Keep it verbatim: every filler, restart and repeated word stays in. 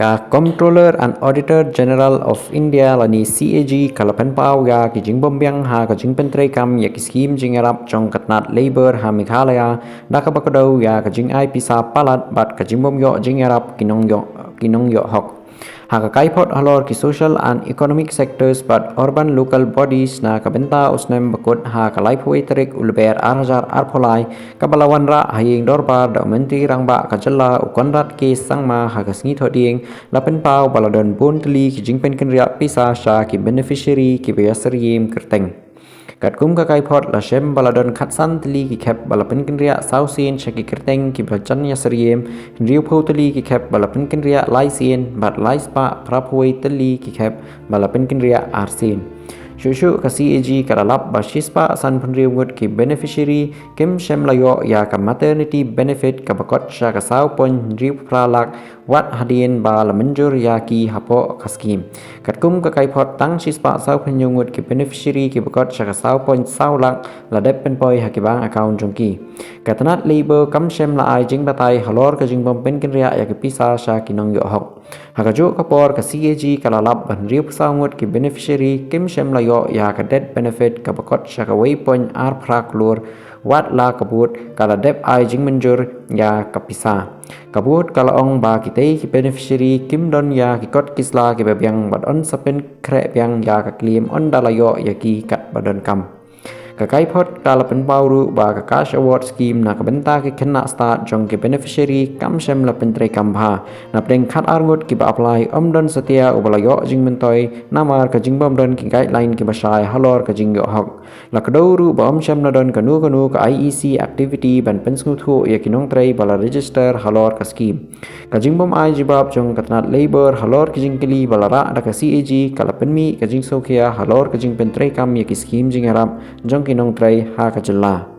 Ka Comptroller and Auditor General of India lane C A G ka la pynpaw ïa ki jingbymbiang ha ka jingpyntreikam ïa ki skim jingïarap jong ka tnat Labour ha Meghalaya da kaba kdew ïa ka jingai pisa palat bad ka jingbymïoh jingïarap ki nongïoh ki nongïoh hok. Ha ka kaiphod halor ki social and economic sectors bad urban local bodies na ka bynta u snem bakut ha ka laiphew tarik u Lber ar hajar arphew lai kaba la wanrah ha ïing dorbar da u Myntri Rangbah ka jylla u Conrad K Sangma ha ka sngi Thohdieng la pynpaw ba la don bun tylli ki jingpynkynriah pisa sha ki beneficiary kiba ïasyriem kyrteng. Katkum ka kaiphod la shem ba la don khatsan tylli ki khep ba la pynkynriah saw sien sha ki kyrteng kiba jan ïasyriem, hynriewphew tylli ki khep ba la pynkynriah lai sien bad lai spah phraphew tylli ki khep ba la pynkynriah ar sien. Shuh shuh ka C A G ka la lap ba shispah sanphew hynriew ngut ki beneficiary kim shym la ïoh ïa ka maternity benefit kaba kot sha ka saw point hynriew phra lak wat hadien ba la mynjur ïa ki hapoh ka skim. Katkum ka kaiphod tang shispah sawphew hynñiew ngut ki beneficiary kiba kot sha ka saw point saw lak la dep pynpoi ha ki bank account jong ki. Ka tnat Labour kam shym la ai jingbatai halor ka jingbym pynkynriah ïa ki pisa sha ki nongïoh hok. Ha kajuh ka por ka C A G ka la lap ba hynriewphew saw ngut ki beneficiary kim shym la ïoh ïa ka death benefit kaba kot sha kawei point ar phra klur wat la ka board ka la dep ai jingmynjur ïa ka pisa. Ka board ka la ong ba kitei ki beneficiary kim don ïa ki kot ki sla kiba biang bad yn sa pynkhreh biang ïa ka claim ynda la ïoh ïa ki katba donkam. Ka kaiphod ka la pynpaw ruh ba ka cash award scheme na ka bynta ki khynnah stad jong ki beneficiary kam shym la pyntreikam bha. Napdeng khatar ngut kiba apply ym don satia uba la ïoh jingmyntoi namar ka jingbym don ki guideline kiba shai halor ka jingïoh hok. La kdew ruh ba ym shym la don kano kano ka I E C activity ban pynsngewthuh ïa ki nongtrei ba la register halor ka scheme. Ka jingbym ai jubab jong ka tnat Labour halor ki jingkylli ba la rah da ka C A G ka la pynmih ka jingsngewkhia halor ka jingpyntreikam ïa ki skim jingïarap jong ki nongtrei ha ka jylla.